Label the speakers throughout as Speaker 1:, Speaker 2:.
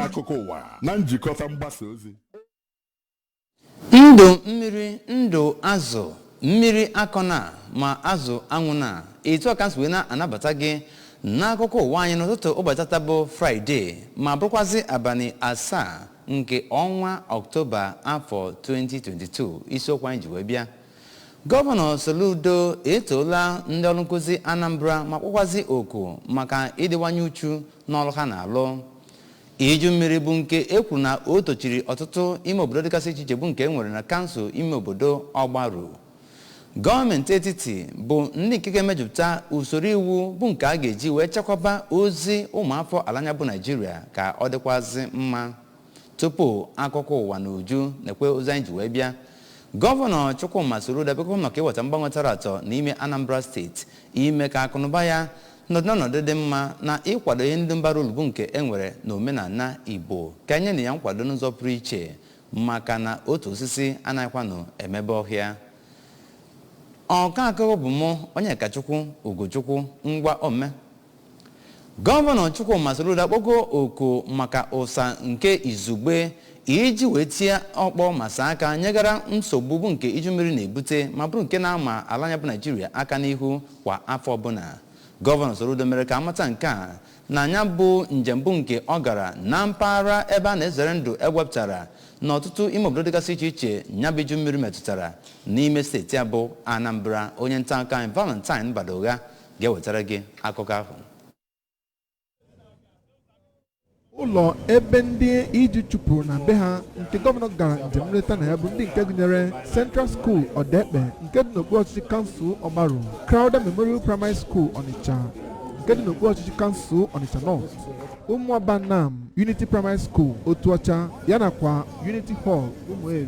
Speaker 1: Akụkọ ụwa na njikọta mgbasa ozi.
Speaker 2: Ndụ mmiri, ndụ azụ, mmiri akọna ma azụ anwụna. Etu a ka nsi wee na-anabata gị n'akụkọ ụwa anyị n'ụtụtụ ụbọchị tata bụ Fraịde, ma bụrụkwazị abalị 7 nke ọnwa Ọktoba afọ 2022. Isiokwu anyị ji wee bịa: Gọvanọ Soludo etoola ndị ọrụ nkụzi Anambra ma kpọkwazi oku maka ịdịwanye uchu n'ọrụ ha na-alụ. Iju mmiri bụ nke e kwuru na o tochiri ọtụtụ ime obodo dịgasị iche iche bụ nke e nwere na kansụl ime obodo Ọgbaru. Gọọmenti etiti bụ ndị nke ga-emejupụta usoro iwu bụ nke a ga-eji wee chekwaba ozi ụmụafọ ala anya bụ Naijiria ka ọ dịkwazị mma. Tupu akụkọ ụwa na uju, na-ekwe ozi anyị ji wee bịa: Gọvanọ Chukwuma Soludo abịakwa maka iweta mgbanwe tọrọ atọ n'ime Anambra Steeti, ime ka akụnụba ya nọdụ n'ọnọdụ dị mma na ịkwado ihe ndị mbara ulu bụ nke e nwere n'omenala Igbo, ka enye na ya nkwado n'ụzọ pụrụ iche, maka na otu osisi anaghịkwanụ emebe ọhịa. Ọka akụkọ bụ mụ, Onyekachukwu Ugochukwu. Ngwa ome. Gọvanọ Chukwuma Soludo akpọgo oku maka ụsa nke izugbe iji wee tie ọkpọ ma saa aka nyegara nsogbu bụ nke iju mmiri na-ebute, ma bụrụ nke na-ama ala anya bụ Naijiria aka n'ihu kwa afọ ọbụla. Gọvanọ Soludo mere ka amata nke a na ya bụ njem bụ nke ọ gara na mpaghara ebe a na-ezere ndụ ewepụtara n'ọtụtụ ime obodo dịgasị iche iche nya bụ iju mmiri metụtara n'ime steeti a bụ Anambra. Onye nta akụkọ anyị, Valentine Badogha, ga-ewetara gị akụkọ ahụ.
Speaker 3: Ụlọ ebe ndị iju chụpụrụ na be ha nke gọvanọ gara njem nleta na ya bụ ndị nke gụnyere Central School Ọdekpe nke dị n'okpuru ọchịchị kansụl Ọgbaru, Crowther Memorial Primary School Ọnịcha nke dị n'okpuru ọchịchị kansụl Ọnịcha North, Ụmụabanam Unity Primary School Otuọcha, ya nakwa Unity Hall Ụmụeri,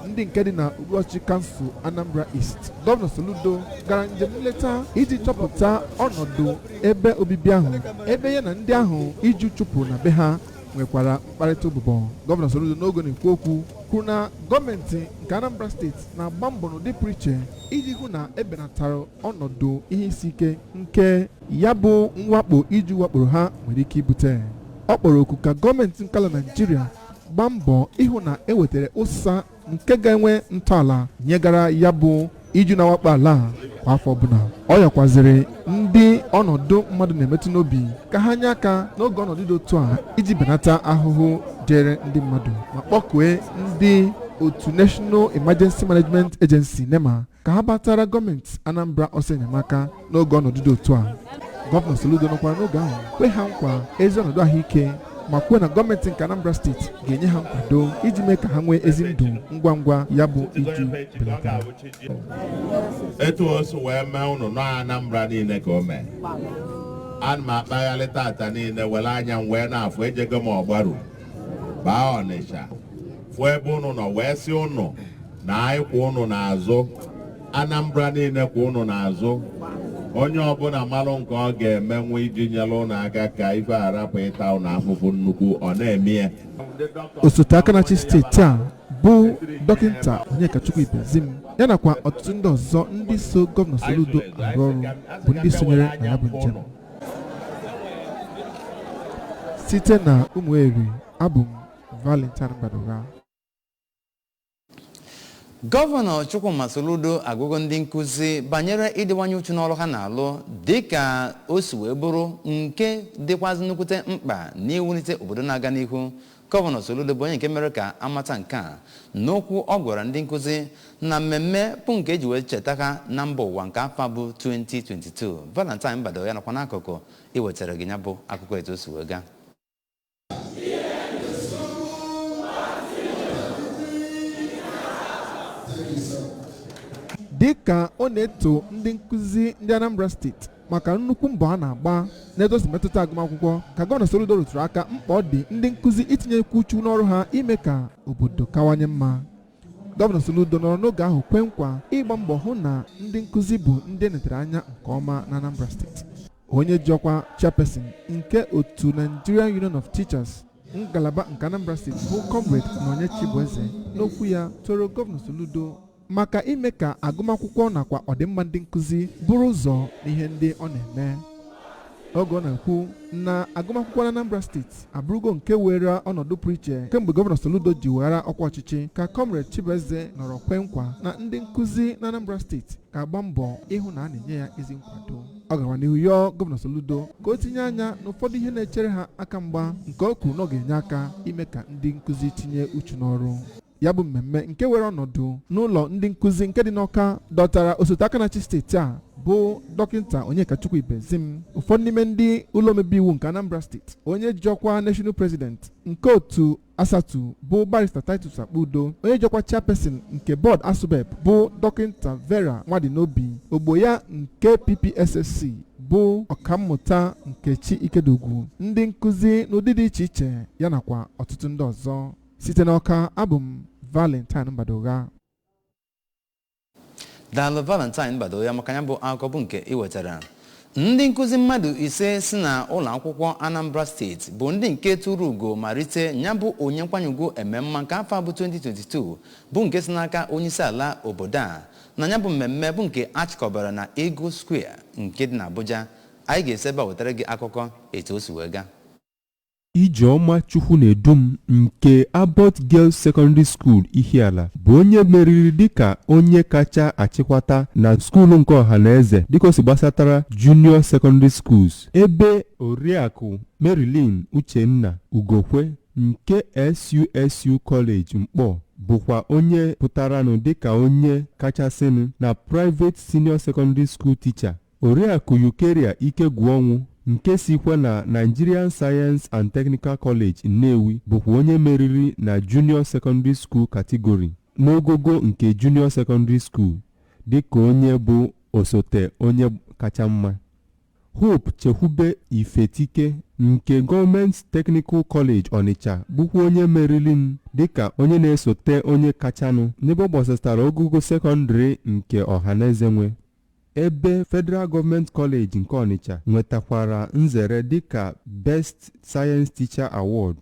Speaker 3: ndị nke dị na okpuru ọchịchị kansụl Anambra East. Gọvanọ Soludo gara njem nleta iji chọpụta ọnọdụ ebe obibi ahụ, ebe ya na ndị ahụ iju chụpụrụ na be ha nwekwara mkparịta ụbụbọ. Gọvanọ Soludo, n'oge na-ekwu okwu, kwuru na gọọmenti nke Anambra Steeti na-agba mbọ n'ụdị pụrụ iche iji hụ na ebenatara ọnọdụ ihe isi ike nke ya bụ mwakpo iju wakporo ha nwere ike ibute. Ọ kpọrọ oku ka gọọmenti nkala Naijiria gbaa mbọ ịhụ na ewetara ụsa nke ga-enwe ntọala nyegara ya bụ iju na-awakpo ala kwa afọ ọbụla. Ọ yọkwaziri ndị ọnọdụ mmadụ na-emetụ n'obi ka ha nye aka n'oge ọnọdụ dị otu a iji benata ahụhụ jere ndị mmadụ, ma kpọkue ndị otu National Emergency Management Agency, NEMA, ka ha batara gọọmenti Anambra ọsọ enyemaka n'oge ọnọdụ dị otu a. Gọvanọ Soludo nọkwara n'oge ahụ kwe ha nkwa ezi ọnọdụ ahụike, ma kwuo na gọọmenti nke Anambra Steeti ga-enye ha nkwado iji mee ka ha nwee ezi ndụ ngwa ngwa ya bụ iju belatara.
Speaker 4: Etu o si wee mee ụnụ nọ Anambra niile ka o mee. Ana m akpagharị tata niile were anya m wee na-afụ. Ejego m Ọgbaru, baa Ọnịsha, fụ ebe ụnụ nọ, wee sị ụnụ na anyị kwụ ụnụ n'azụ. Anambra niile kwụ ụnụ n'azụ. Onye ọbụla malụ nke ọ ga-emenwu iji nyere ụnụ aka ka ife arapụ ịta ụnụ afụfụ nnukwu, ọ na-eme ya.
Speaker 3: Osote aka na-achị steeti a bụ Dọkịta Onyekachukwu Ibezim, ya nakwa ọtụtụ ndị ọzọ ndị so Gọvanọ Soludo arụ ọrụ bụ ndị sonyere na ya bụ njem. Site na Ụmụeri, abụ m Valentine Mbadugha.
Speaker 2: Gọvanọ Chukwuma Soludo agụgụ ndị nkụzi banyere ịdịwanye uchu n'ọrụ ha na-alụ, dịka o si wee bụrụ nke dịkwazị nnukwute mkpa n'iwulite obodo na-aga n'ihu. Gọvanọ Soludo bụ onye nke mere ka amata nke a n'okwu ọ gwara ndị nkụzi na mmemme bụ nke eji wee cheta ha na mba ụwa nke afọ bụ 2022. Valentine Mbado ya nakwa n'akụkụ iwetara gị ya bụ akụkọ etu o si wee gaa.
Speaker 3: Dịka ọ na-eto ndị nkụzi ndị Anambra Steeti maka nnukwu mbọ a na-agba na-edozi mmetụta agụmakwụkwọ, ka Gọvanọ Soludo rụtụrụ aka mkpa ọ dị ndị nkụzi itinyekwu uchu n'ọrụ ha ime ka obodo kawanye mma. Gọvanọ Soludo nọrọ n'oge ahụ kwe nkwa ịgba mbọ hụ na ndị nkụzi bụ ndị enetere anya nke ọma na Anambra Steeti. Onye ji ọkwa chairperson nke otu Nigerian Union of Teachers ngalaba nke Anambra Steeti bụ Comrade Nonye Chibueze, n'okwu ya toro Gọvanọ Soludo maka ime ka agụmakwụkwọ nakwa ọdịmma ndị nkụzi bụrụ ụzọ n'ihe ndị ọ na-eme. Oge ọ na-ekwu na agụmakwụkwọ na Anambra Steeti abụrụgo nke were ọnọdụ pụrụ iche kemgbe Gọvanọ Soludo ji weghara ọkwa ọchịchị, ka Comrade Chibueze nọrọ kwe nkwa na ndị nkụzi na Anambra Steeti ga-agba mbọ ịhụ na a na-enye ya ezi nkwado. Ọ gara n'ihu yọọ Gọvanọ Soludo ka o tinye anya n'ụfọdụ ihe na-echere ha aka mgba, nke o kwuru na ọ ga-enye aka ime ka ndị nkụzi tinye uchu n'ọrụ. Ya bụ mmemme nke were ọnọdụ n'ụlọ ndị nkụzi nke dị n'Ọka dọtara osote aka na-achị steeti a bụ Dọkịta Onyekachukwu Ibezim, ụfọdụ n'ime ndị ụlọ omebe iwu nke Anambra Steeti, onye ji ọkwa National President nke otu ASATU bụ Barrister Titus Akpudo, onye ji ọkwa Chairperson nke Board ASUBEB bụ Dọkịta Vera Nwadinobi, ogbo ya nke PPSSC bụ Ọkammụta Nkechi Ikedugwu, ndị nkụzi n'ụdị dị iche iche ya nakwa ọtụtụ ndị ọzọ. Site n'Ọka, abụ m Valentine Mbadogha.
Speaker 2: Daalụ, Valentine Mbado, ya maka ya bụ akụkọ bụ nke ị wetara. Ndị nkụzi mmadụ 5 si na ụlọ akwụkwọ Anambra Steeti bụ ndị nke tụrụ ugo ma rite ya bụ onye nkwanye ugwu ememma nke afọ a bụ 2022, bụ nke si n'aka onyeisi ala obodo a, na ya bụ mmemme bụ nke achịkọbara na Eagle Square nke dị n'Abuja. Anyị ga-esi ebe a wetara gị akụkọ etu o si wee gaa.
Speaker 5: Ijeọma Chukwunedum nke Abbott Girls Secondary School, Ihiala, bụ onye meriri dịka onye kacha achịkwata na skuulu nke ọhaneze dịka o si gbasatara Junior Secondary Schools, ebe Oriakụ Marilyn Uchenna Ugokwe nke SUSU College, Mkpọ, bụkwa onye pụtaranụ dịka onye kachasịnụ na Private Senior Secondary School Teacher. Oriakụ Eucharia Ikegwuọnwụ nke sikwa na Nigerian Science and Technical College, Nnewi, bụkwa onye meriri na Junior Secondary School category n'ogogo nke Junior Secondary School dịka onye bụ osote onye kacha mma. Hope Chekwube Ifetike nke Gọọmenti Technical College, Onitsha, bụkwa onye meriri m dịka onye na-esote onye kachanụ n'ebe ọ gbasatara ogogo sekọndịrị nke ọhaneze nwe, ebe Federal Government College nke Onitsha nwetakwara nzere dịka Best Science Teacher Award.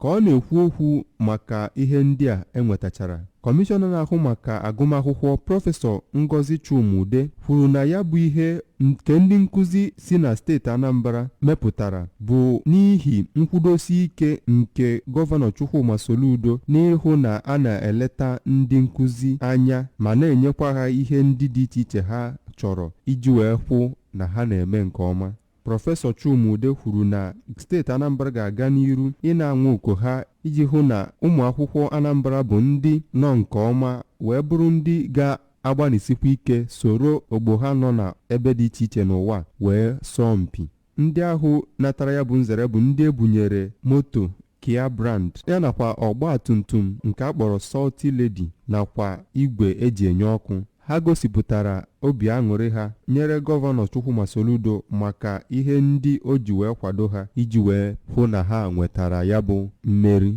Speaker 5: Ka ọ na-ekwu okwu maka ihe ndị a enwetachara, kọmishọna na-ahụ maka agụmakwụkwọ, Prọfesọ Ngozi Chumude, kwuru na ya bụ ihe nke ndị nkụzi si na steeti Anambra mepụtara bụ n'ihi nkwudosi ike nke Gọvanọ Chukwuma Soludo n'ịhụ na a na-eleta ndị nkụzi anya ma na-enyekwa ha ihe ndị dị iche iche ha chọrọ iji wee hụ na ha na-eme nke ọma. Prọfesọ Chumude kwuru na steeti Anambra ga-aga n'iru ị na-anwa uko ha iji hụ na ụmụ akwụkwọ Anambra bụ ndị nọ nke ọma wee bụrụ ndị ga-agbanịsikwa ike soro ogbo ha nọ na ebe dị iche iche n'ụwa wee sọọ mpi. Ndị ahụ natara ya bụ nzere bụ ndị ebunyere moto Kia brand ya nakwa ọgba tum tum nke a kpọrọ Salty Lady nakwa igwe eji enye ọkụ. Ha gosipụtara obi aṅụrị ha nyere Gọvanọ Chukwuma Soludo maka ihe ndị o ji wee kwado ha iji wee hụ na ha nwetara ya bụ mmeri.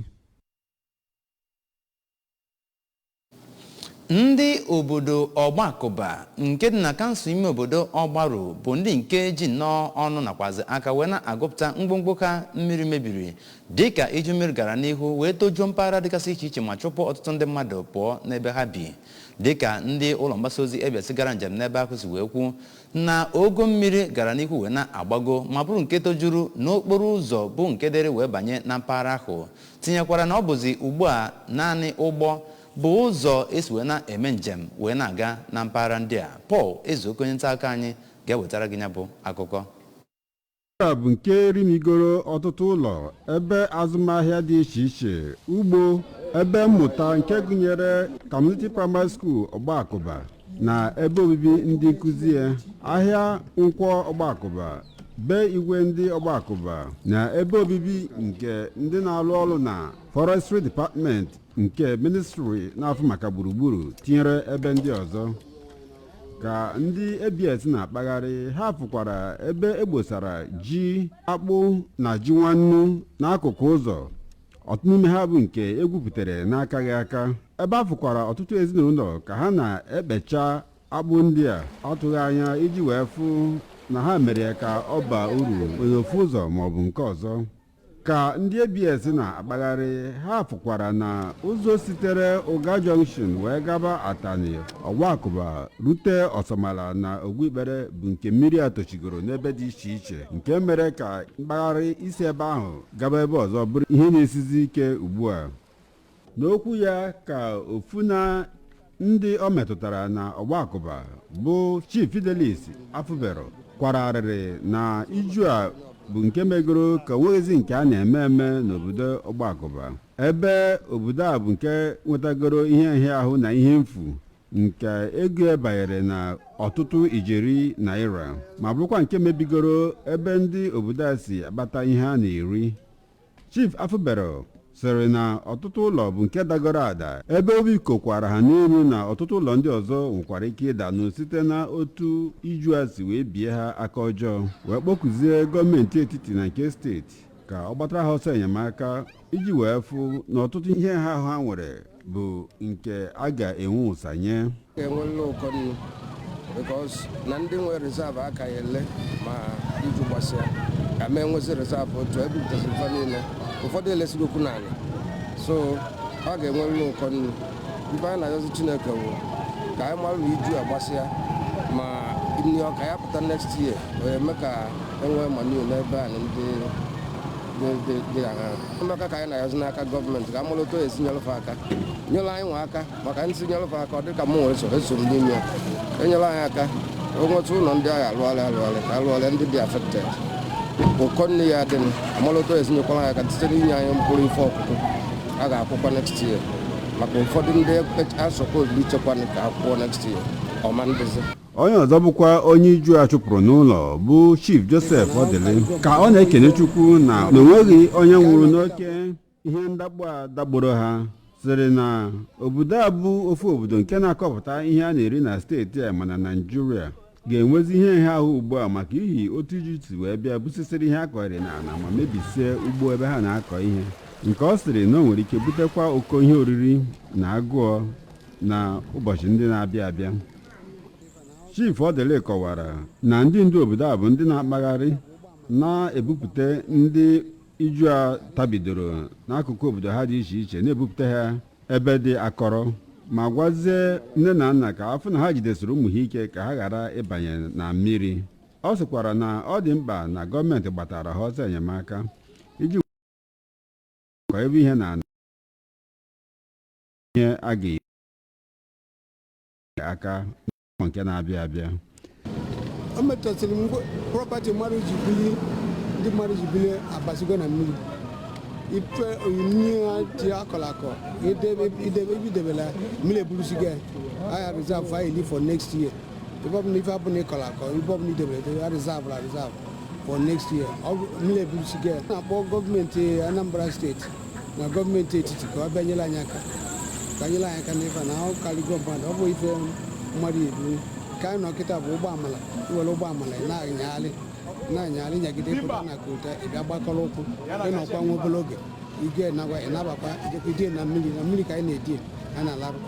Speaker 2: Ndị obodo Ọgbakụba nke dị na kansụl ime obodo Ọgbaru bụ ndị nke ji nnọọ ọnụ nakwazi aka wee na-agụpụta mgbomgbo ka mmiri mebiri dịka iju mmiri gara n'ihu wee tojuo mpaghara dịgasị iche iche ma chụpụ ọtụtụ ndị mmadụ pụọ n'ebe ha bi. Dịka ndị ụlọ mgbasa ozi ABS gara njem n'ebe ahụ si wee kwu na ogo mmiri gara n'ihu wee na-agbago ma bụrụ nke tojuru n'okporo ụzọ bụ nke dịrị wee banye na mpaghara ahụ, tinyekwara na ọ bụzi ugbu a naanị ụgbọ bụ ụzọ esi wee na-eme njem wee na-aga na mpaghara ndị a. Paul Ezeoke, onye nta akụkọ anyị, ga-ewetara gị ya bụ akụkọ.
Speaker 6: A bụ nke rimigoro ọtụtụ ụlọ, ebe azụmahịa dị iche iche, ugbo, ebe mmụta nke gụnyere Community Primary School Ọgbakụba na ebe obibi ndị nkụzi ya, ahịa Nkwọ Ọgbakụba, be igwe ndị Ọgbakụba na ebe obibi nke ndị na-alụ ọrụ na Forestry Department nke Ministry na-afụ maka gburugburu, tinyere ebe ndị ọzọ. Ka ndị ABS na-akpagharị, ha fụkwara ebe egbosara ji, akpụ na ji nwannu n'akụkụ ụzọ, ọtụtụ n'ime ha bụ nke egwupụtara n'akaghị aka, ebe a fụkwara ọtụtụ ezinụlọ ka ha na-ekpecha akpụ ndị a atụghị anya iji wee fụ na ha mere ka ọ baa uru n'ofu ụzọ maọbụ nke ọzọ. Ka ndị ABS na-akpagharị, ha fụkwara na ụzọ sitere Ụga Junction wee gaba Atani, Ọgbakụba, rute Ọsọmala na Ogbuikpere bụ nke mmiri a tochigoro n'ebe dị iche iche, nke mere ka mkpagharị isi ebe ahụ gaba ebe ọzọ bụrụ ihe na-esizi ike ugbu a. N'okwu ya, ka ofu na ndị ọ metụtara na Ọgbakụba bụ Chief Fidelis Afụbero kwara arịrị na iju a bụ nke megoro ka onweghịzi nke a na-eme eme n'obodo Ọgbakụba, ebe obodo a bụ nke nwetagoro ihe nhịahụ na ihe mfu nke ego banyere na ọtụtụ ijeri naira, ma bụrụkwa nke mebigoro ebe ndị obodo a si akpata ihe a na-eri. Chief Afụbero sịrị na ọtụtụ ụlọ bụ nke dagoro ada, ebe obi kokwara ha n'elu na ọtụtụ ụlọ ndị ọzọ nwekwara ike ịdanụ site na otu iju a si wee bie ha aka ọjọọ, wee kpọkụzie gọọmenti etiti na nke steeti ka ọ gbatara ha ọsọ enyemaka iji wee fụ na ọtụtụ ihe ha ahụ ha nwere bụ nke a ga-enwe ụsa nye.
Speaker 7: Ga-enwerịrị ụkọ nnu, because na ndị nwe reserve aka ya ele ma iju gbasịa ka ma enwezi reserve otu ebupụtasịrị fa niile, ụfọdụ elesigokwu n'ala, so ọ ga-enwerịrị ụkọ nnu. Ife anyị na-ayọzi Chineke wụ ka anyị mara na iju agbasịa ma nri ọka ya pụta next year, ọ eme ka enwee manure n'ebe a ndị dị agha emeka. Ka anyị na-ayọzi n'aka gọọmenti ka amara otu esi nyelụfe aka, nyere anyị nwa aka, maka ntị nyelụfe aka, ọ dịka m nwere so eso m n'ime ya. Enyere anyị aka o nweta ụlọ ndị agha alụgharị alụgharị ka alụgharị ndị dị affected, ụkọ nne ya dị, amara otu esi nyekwara anyị aka site n'inye anyị mkpụrụ ife ọkụkụ a ga-akwụkwa next year, maka ụfọdụ ndị asọpụzụ ichekwa ka akwụkwọ next year ọma ndịzi.
Speaker 6: Onye ọzọ bụkwa onye iju a chụpụrụ n'ụlọ bụ Chief Joseph Odili, ka ọ na-ekene Chukwu na onweghị onye nwụrụ n'oke ihe ndakpo a dakporo ha, sịrị na obodo a bụ ofu obodo nke na-akọpụta ihe a na-eri na steeti a, mana Naijiria ga-enwezi ihe nha ahụ ugbu a maka ihi otu iju si wee bịa busisịrị ihe a kọrị n'ala ma mebisie ugbo ebe ha na-akọ ihe, nke ọ sịrị na o nwere ike butekwa ụkọ ihe oriri na agụọ na ụbọchị ndị na-abịa abịa. Chief Odili kọwara na ndị ndu obodo a bụ ndị na-akpagharị na-ebupụta ndị iju a tabidoro n'akụkụ obodo ha dị iche iche, na-ebupụta ha ebe dị akọrọ, ma gwazie nne na nna ka afụ na ha jidesiri ụmụ ha ike ka ha ghara ịbanye na mmiri. Ọ sịkwara na ọ dị mkpa na gọọmenti gbatara ha ọsọ enyemaka iji kọ ebe ihe na ihe a ga aka n'afọ nke na-abịa abịa.
Speaker 8: O metụtasịrị m property mmadụ ji bili, ndị mmadụ ji bili abasigo na mmiri. Ife onyinye ha ji akọrọ akọ idebe ibidebela, mmiri eburusigo ya. Agha reserve anyị li for next year. Ife ọbụla, ife abụla ịkọrọ akọ, ife ọbụla idebere edebe, a reserve la reserve for next year. Ọ bụ mmiri eburusigo ya. Na-akpọ gọọmenti Anambra Steeti na gọọmenti etiti ka ọ bịa nyere anyị aka, ka nyere anyị aka n'ife a na ọ karịgo mmadụ. Ọ bụ ife mmadụ ebu ka anyị nọ kịta bụ ụgbọ amala. Iwere ụgbọ amala, ị na-anyagharị, na-anyagharị, nyagide pụta na kota, ị bịa gbakọrọ ụkwụ, ịnọkwa nwa obere oge, ige nakwa ịnabakwa, ijekwa idie na mmiri, na mmiri ka anyị na-edie a na-alarụ.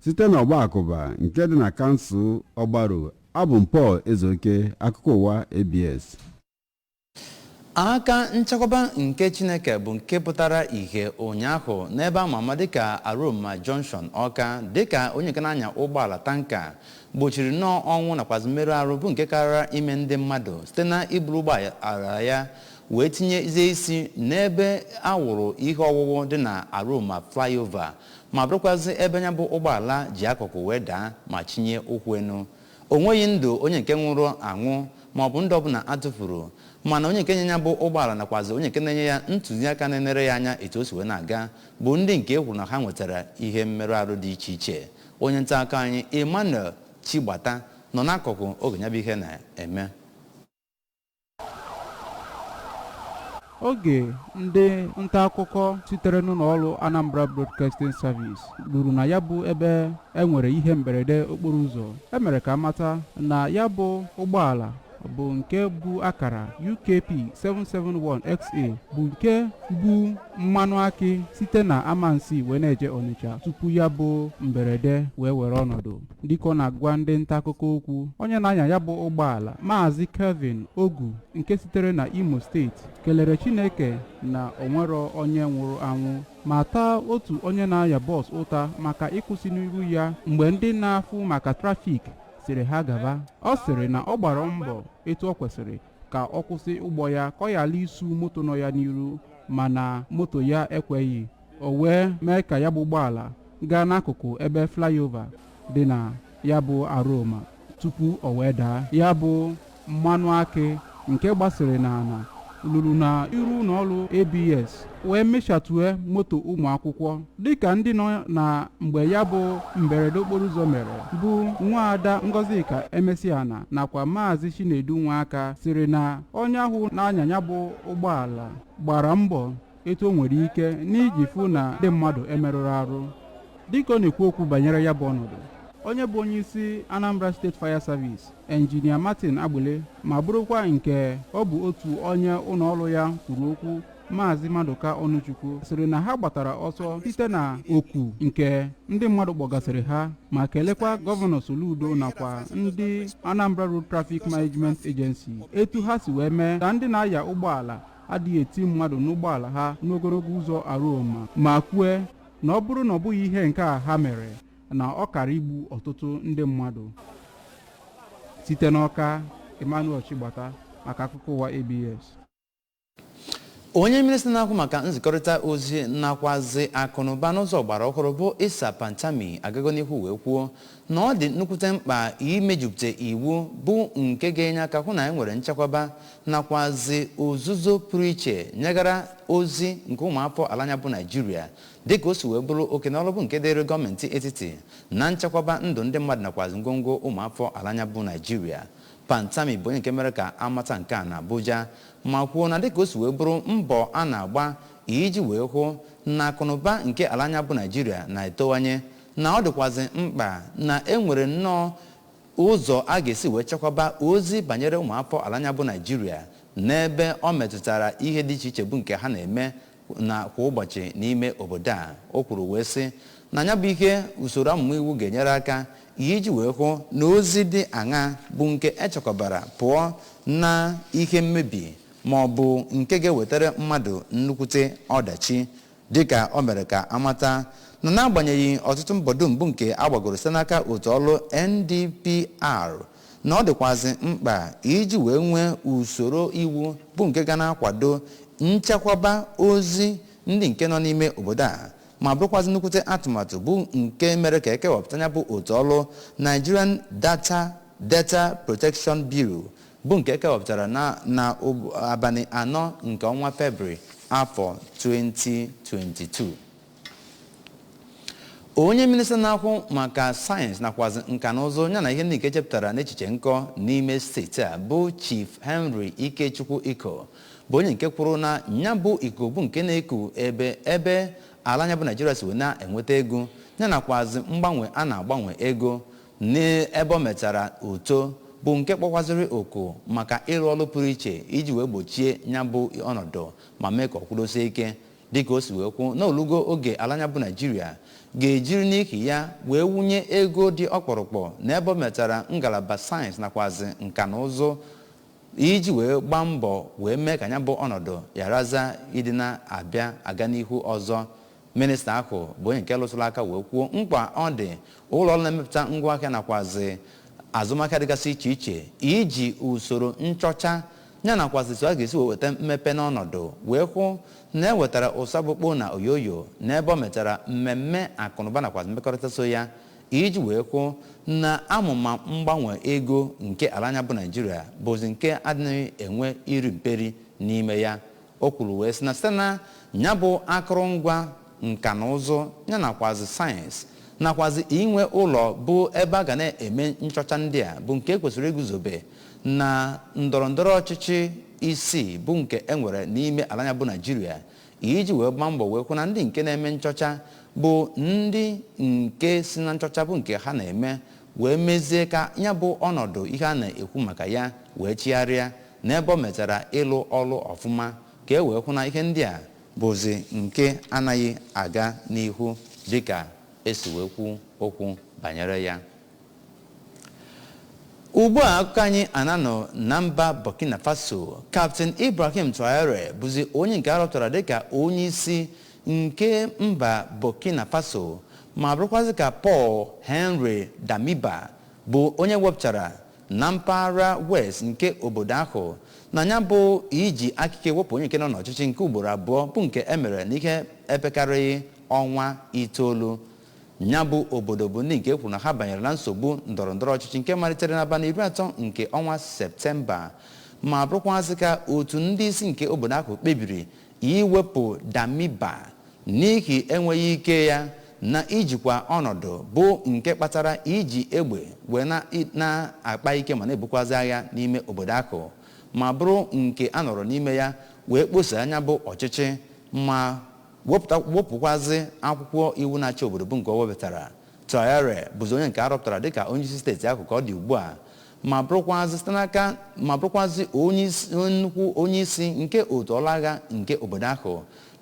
Speaker 6: Site n'Ọgba Akụba nke dị na kansụl Ọgbaru, abụ m Paul Ezeoke, akụkọ ụwa ABS.
Speaker 2: Aka nchekwaba nke Chineke bụ nke pụtara ìhè ụnyaahụ n'ebe ama ama dịka Aroma Junction, Ọka, dịka onye nke na-anya ụgbọala tanker gbochiri nnọọ ọnwụ nakwazi mmerụ arụ bụ nke karịa ime ndị mmadụ site na iburu ụgbọala ya wee tinyezie isi n'ebe awụrụ ihe ọwụwụ dị na Aroma flyover, ma bụrụkwazi ebe ya bụ ụgbọala ji akụkụ wee daa ma chinye ụkwụ enu. O nweghị ndụ onye nke nwụrụ anwụ ma ọ bụ ndụ ọbụla atụfuru, mana onye nke nye ya bụ ụgbọala nakwazi onye nke na-enye ya ntụziaka na-enere ya anya etu o si wee na-aga bụ ndị nke e kwuru na ha nwetara ihe mmerụ arụ dị iche iche. Onye nta akụkọ anyị Emmanuel Chigbata nọ n'akụkụ oge ya bụ ihe na-eme.
Speaker 9: Oge ndị nta akụkọ sitere n'ụlọ ọrụ Anambra Broadcasting Service ruru na ya bụ ebe e nwere ihe mberede okporo ụzọ, emere ka amata na ya bụ ụgbọala Bụ nke bụ akara UKP 771XA, bụ nke bu mmanụ akị site na Amansi wee na-eje Onitsha tupu ya bụ mberede wee were ọnọdụ. Dịka ọ na-agwa ndị nta akụkọ okwu, onye na-anya ya bụ ụgbọala, Maazị Kelvin Ogu nke sitere na Imo Steeti, kelere Chineke na onwero onye nwụrụ anwụ, ma taa otu onye na-anya bọs ụta maka ịkwụsị n'iru ya mgbe ndị na-afụ maka trafik sịrị ha gaba. Ọ sịrị na ọ gbara mbọ etu ọ kwesịrị ka ọ kwụsị ụgbọ ya ka ọ ghara isu moto nọ ya n'iru, mana moto ya ekweghị. O wee mee ka ya bụ ụgbọala gaa n'akụkụ ebe flyover dị na ya bụ Aroma tupu o wee daa. Ya bụ mmanụ akị nke gbasịrị n'ala luru na iru ụlọọrụ ABS wee mechatue moto ụmụ akwụkwọ. Dịka ndị nọ na mgbe ya bụ mberede okporo ụzọ mere, bụ nwaada Ngozika Emesiana nakwa Maazị Chinedu Nwaka, sịrị na onye ahụ na-anya ya bụ ụgbọala gbara mbọ etu o nwere ike n'iji fụ na ndị mmadụ emerụrụ arụ. Dịka ọ na-ekwu okwu banyere ya bụ ọnọdụ, onye bụ onye isi Anambra State Fire Service, Engineer Martin Agbele, ma bụrụkwa nke ọ bụ otu onye ụlọọrụ ya kwuru okwu, Maazị Maduka Ọnụchukwu, sịrị na ha gbatara ọsọ site na oku nke ndị mmadụ kpọgasịrị ha, ma kelekwa Gọvanọ Soludo nakwa ndị Anambra Road Traffic Management Agency etu ha si wee mee ka ndị na-aya ụgbọala adịghị eti mmadụ n'ụgbọala ha n'ogologo ụzọ Aroma, ma kwue na ọ bụrụ na ọ bụghị ihe nke a ha mere, na ọ kara igbu ọtụtụ ndị mmadụ. Site n'Ọka, Emmanuel Chigbata maka akụkọ ụwa ABS.
Speaker 2: Onye minista na-akwụ maka nzikọrịta ozi nakwazi akụnụba n'ụzọ ọgbara ọhụrụ, bụ Isa Pantami, agago n'ihu wee kwuo na ọ dị nnukwute mkpa imejupụta iwu bụ nke ga-enye aka hụ na e nwere nchekwaba nakwazi ozuzo pụrụ iche nyegara ozi nke ụmụafọ ala anya bụ Naijiria, dịka o si wee bụrụ oke na ọrụ bụ nke dịrị gọọmenti etiti na nchekwaba ndụ ndị mmadụ nakwazi ngwongwo ụmụafọ ala anya bụ Naijiria. Pantami bụ onye nke mere ka amata nke a na Abuja, ma kwuo na dịka o si wee bụrụ mbọ a na-agba iji wee hụ na akụnụba nke ala anya bụ Naijiria na-etowanye, na ọ dịkwazị mkpa na e nwere nnọọ ụzọ a ga-esi wee chekwaba ozi banyere ụmụafọ ala anya bụ Naijiria n'ebe ọ metụtara ihe dị iche iche bụ nke ha na-eme na kwa ụbọchị n'ime obodo a. O kwuru wee sị na ya bụ ihe usoro amụma iwu ga-enyere aka iji wee hụ na ozi dị aṅa bụ nke echekwabara pụọ na ihe mmebi ma ọ bụ nke ga-ewetara mmadụ nnukwute ọdachi. Dịka o mere ka amata na n'agbanyeghị ọtụtụ mbọ dum bụ nke a gbagoro site n'aka otu ọrụ NDPR, na ọ dịkwazị mkpa iji wee nwee usoro iwu bụ nke ga na-akwado nchekwaba ozi ndị nke nọ n'ime obodo a, ma bụrụkwazị nnukwute atụmatụ bụ nke mere ka ekewapụta ya bụ otu ọrụ Nigerian Data Protection Bureau, bụ nke ekewapụtara na abalị 4 nke ọnwa Febrụwarị afọ 2022. Onye minista na-akwụ maka sayensị nakwazi nka na ụzụ yana ihe ndị nke chepụtara n'echiche nkọ n'ime steeti a, bụ Chief Henry Ikechukwu Iko, bụ onye nke kwuru na nya bụ ikuku bụ nke na-eku ebe ala anya bụ Naijiria si wee na-enweta ego ya nakwazi mgbanwe a na-agbanwe ego n'ebe ọ metara uto, bụ nke kpọkwaziri oku maka ịrụ ọrụ pụrụ iche iji wee gbochie nya bụ ọnọdụ ma mee ka ọ kwudosie ike. Dịka o si wee kwuo na olugo oge ala anya bụ Naijiria ga-ejiri n'ihi ya wee wunye ego dị ọkpụrụkpụ n'ebe ọ metara ngalaba sayensị nakwazi nka na ụzụ iji wee gbaa mbọ wee mee ka ya bụ ọnọdụ gharaza ịdị na-abịa aga n'ihu ọzọ. Minista ahụ bụ onye nke lụsụrụ aka wee kwuo mkpa ọ dị ụlọ ọrụ na-emepụta ngwaahịa nakwazi azụmahịa dịgasị iche iche iji usoro nchọcha ya nakwazi etu a ga-esi wee weta mmepe n'ọnọdụ wee hụ na e wetara ụsabụkpo na oyoyo n'ebe ọ metara mmemme akụnụba nakwazi mmekọrịta so ya, iji wee hụ na amụma mgbanwe ego nke ala anya bụ Naijiria bụzi nke adịghị enwe iri mperi n'ime ya. O kwuru wee sị na site na ya bụ akụrụngwa nka na ụzụ ya nakwazi sayensị nakwazi inwe ụlọ bụ ebe a ga na-eme nchọcha ndị a bụ nke ekwesịrị iguzobe na ndọrọ ndọrọ ọchịchị isii bụ nke e nwere n'ime ala anya bụ Naijiria, iji wee gbaa mbọ wee hụ na ndị nke na-eme nchọcha bụ ndị nke si na nchọcha bụ nke ha na-eme Wee mezie ka ya bụ ọnọdụ ihe a na-ekwu maka ya wee chigharịa n'ebe o mechara ịlụ ọlụ ọfụma, ka e wee hụ na ihe ndị a bụzi nke anaghị aga n'ihu dịka esi wee kwu okwu banyere ya. Ugbu a, akụkọ anyị ananọ na mba Burkina Faso. Captain Ibrahim Traore bụzi onye nke arọpụtara dịka onye isi nke mba Burkina Faso, ma bụrụkwazị ka Paul Henry Damiba bụ onye wepụtara na mpaghara west nke obodo ahụ na ya bụ iji akike wepụ onye nke nọ n'ọchịchị nke ugboro abụọ, bụ nke emere n'ihe epekarịghị ọnwa 9. Ya bụ obodo bụ ndị nke kwuru na ha banyere na nsogbu ndọrọ ndọrọ ọchịchị nke malitere n'abalị 30 nke ọnwa Septemba, ma bụrụkwazị ka otu ndị isi nke obodo ahụ kpebiri iwepụ Damiba n'ihi enweghị ike ya na ijikwa ọnọdụ, bụ nke kpatara iji egbe wee na-akpa ike ma na-ebukwazi agha n'ime obodo ahụ, ma bụrụ nke a nọrọ n'ime ya wee kposa anya bụ ọchịchị ma wepụkwazi akwụkwọ iwu na-achị obodo bụ nke o wepụtara. Traore bụzi onye nke a rọpụtara dịka onye isi steeti ahụ ka ọ dị ugbu a, ma bụrụkwazị site n'aka ma bụrụkwazị nnukwu onye isi nke otu ọrụ agha nke obodo ahụ,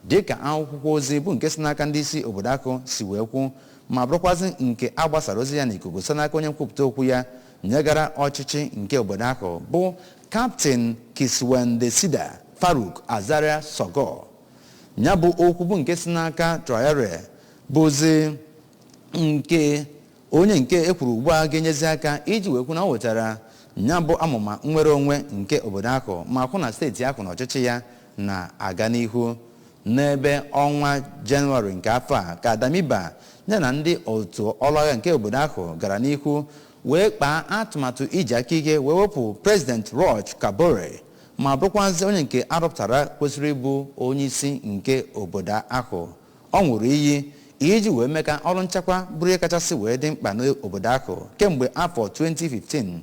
Speaker 2: dịka akwụkwọ ozi bụ nke si n'aka ndị isi obodo ahụ si wee kwu, ma bụrụkwazị nke a gbasara ozi ya n'ikuku site n'aka onye nkwupụta okwu ya nyegara ọchịchị nke obodo ahụ, bụ Captain Kiswendesida Faruk Azaria Sogo. Ya bụ okwu bụ nke si n'aka Traore bụzi nke onye nke ekwuru ugbu a ga-enyezi aka iji wee kwu na o wetara ya bụ amụma nnwere onwe nke obodo ahụ, ma hụ na steeti ahụ na ọchịchị ya na-aga n'ihu. N'ebe ọnwa Jenụwarị nke afọ a ka Damiba ya na ndị otu ọrụ agha nke obodo ahụ gara n'ihu wee kpaa atụmatụ iji aka ike wee wepụ President Roch Kabore, ma bụrụkwazị onye nke arọpụtara kwesịrị ịbụ onye isi nke obodo ahụ. Ọ ṅụrụ iyi iji wee mee ka ọrụ nchekwa bụrụ ihe kachasị wee dị mkpa n'obodo ahụ kemgbe afọ 2015.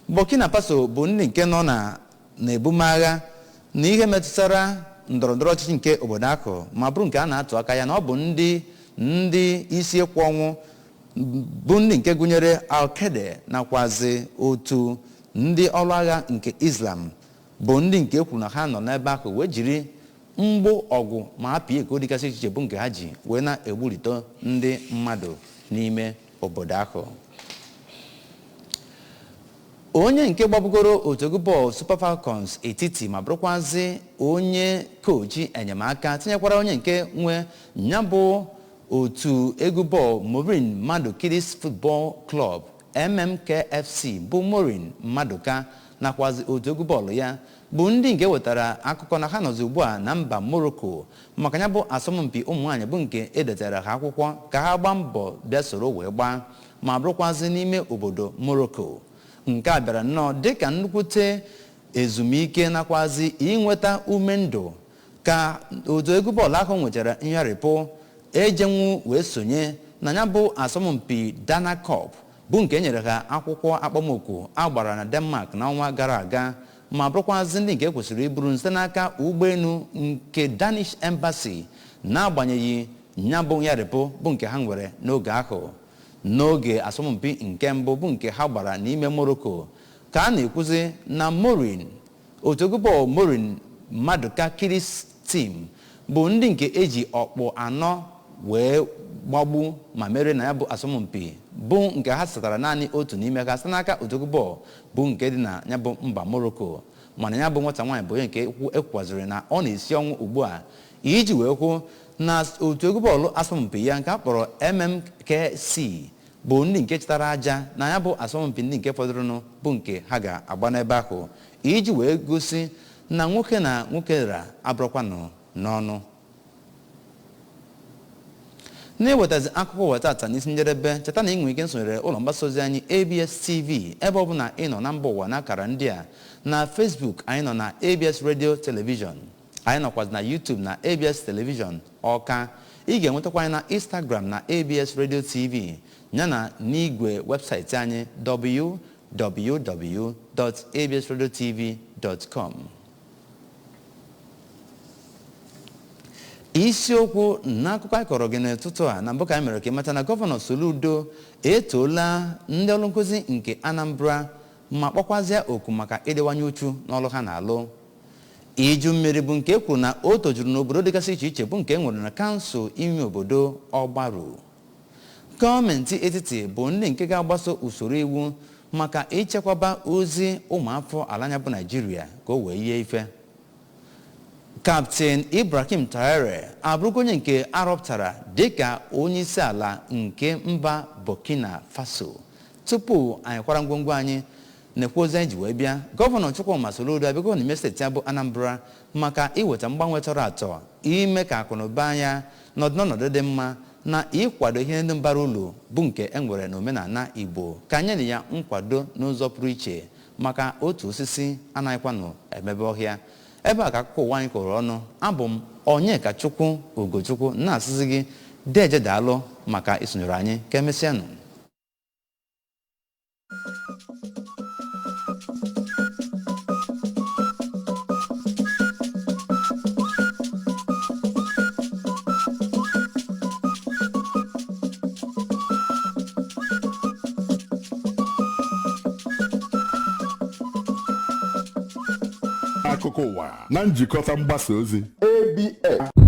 Speaker 2: Burkina Faso bụ ndị nke nọ na na-ebumagha na ihe metụtara ndọrọ ndọrọ ọchịchị nke obodo ahụ, ma bụrụ nke a na-atụ aka ya na ọ bụ ndị isi ịkwụ ọnwụ bụ ndị nke gụnyere Al-Qaeda nakwazi otu ndị ọrụ agha nke Islam, bụ ndị nke kwuru na ha nọ n'ebe ahụ wee jiri mgbụ ọgụ ma apịa eko dịgasị iche iche bụ nke ha ji wee na-egburito ndị mmadụ n'ime obodo ahụ. Onye nke gbabugoro otu egwu bọọlụ Super Falcons etiti, ma bụrụkwazị onye kochi enyemaka, tinyekwara onye nke nwe ya bụ otu egwu bọọlụ Maureen Madu Kiddies Football Club, MMKFC, bụ Maureen Maduka nakwazi otu egwu bọọlụ ya, bụ ndị nke wetara akụkọ na ha nọzi ugbu a na mba Morocco maka ya bụ asọmpi ụmụ nwaanyị bụ nke edetara ha akwụkwọ ka ha gbaa mbọ bịa soro wee gbaa, ma bụrụkwazị n'ime obodo Morocco. Nke a bịara nnọọ dịka nnukwute ezumike nakwazi inweta ume ndụ ka otu egwu bọọlụ ahụ nwetara nyarịpụ ejenwu wee sonye na ya bụ asọmpi Dana Cup, bụ nke e nyere ha akwụkwọ akpọmoku agbara na Denmark n'ọnwa gara aga, ma bụrụkwazị ndị nke kwesịrị iburu site n'aka ụgbọelu nke Danish Embassy, n'agbanyeghị ya bụ nyarịpụ bụ nke ha nwere n'oge ahụ. N'oge asọmpi nke mbụ bụ nke ha gbara n'ime Morocco, ka a na-ekwuzi na Maureen otu egwu bọọlụ Maureen Maduka Kiddies Team bụ ndị nke eji ọkpụ 4 wee gbagbu ma mere na ya bụ asọmpi, bụ nke ha satara naanị otu n'ime ha site n'aka otu egwu bọọlụ bụ nke dị na ya bụ mba Morocco. Mana ya bụ nwata nwaanyị bụ onye nke ekwukwaziri na ọ na-esi ọnwụ ugbu a iji wee kwuo na otu egwu bọọlụ asọmpi ya nke a kpọrọ MMKC bụ ndị nke chịtara aja na ya bụ asọmpi ndị nke fọdụrụnụ bụ nke ha ga-agba n'ebe ahụ, iji wee gosi na nwoke na nwoke ra abụrụkwanụ n'ọnụ. Na-ewetazi akụkọ ụwa tata n'isi njedebe, cheta na ị nwere ike nsonyere ụlọ mgbasa ozi anyị ABS TV ebe ọ bụla ị nọ na mba ụwa n'akara ndị a: na Facebook anyị nọ na ABS Radio Television, anyị nọkwazi na YouTube na ABS Television Ọka. Ị ga-enwetakwa anyị na Instagram na ABS Radio TV, yana n'igwe webụsaịtị anyị www.absradiotv.com. Isiokwu n'akụkọ anyị kọrọ gị n'ụtụtụ a na mbụ ka anyị mere ka ị mata na Gọvanọ Soludo etoola ndị ọrụ nkụzi nke Anambra ma kpọkwazịa oku maka ịdịwanye uchu n'ọrụ ha na-alụ. Iju mmiri bụ nke e kwuru na o tojuru n'obodo dịgasị iche iche bụ nke e nwere na kansụl ime obodo Ọgbaru. Gọọmenti etiti bụ ndị nke ga-agbaso usoro iwu maka ichekwaba ozi ụmụafọ ala anya bụ Naijiria ka o wee yie ife. Kaptịn Ibrahim Traore abụrụgo onye nke arọpụtara dịka onye isi ala nke mba Burkina Faso. Tupu anyị kwara ngwongwo anyị na-ekwu ozi anyị ji wee bịa, Gọvanọ Chukwuma Soludo abịago n'ime steeti ya bụ Anambra maka iweta mgbanwe tọrọ atọ, ime ka akụnụba ya nọdụ n'ọnọdụ dị mma na ịkwado ihe ndị mbara ụlọ bụ nke e nwere n'omenala Igbo, ka anyị na ya nkwado n'ụzọ pụrụ iche maka otu osisi anaghịkwanụ emebe ọhịa. Ebe a ka akụkọ ụwa anyị kụrụ ọnụ. Abụ m Onyekachukwu Ugochukwu na-asịzi gị deje daalụ maka isonyere anyị. Ka emesịanụ.
Speaker 1: Akụkọ ụwa na njikọta mgbasa ozi
Speaker 10: ABS.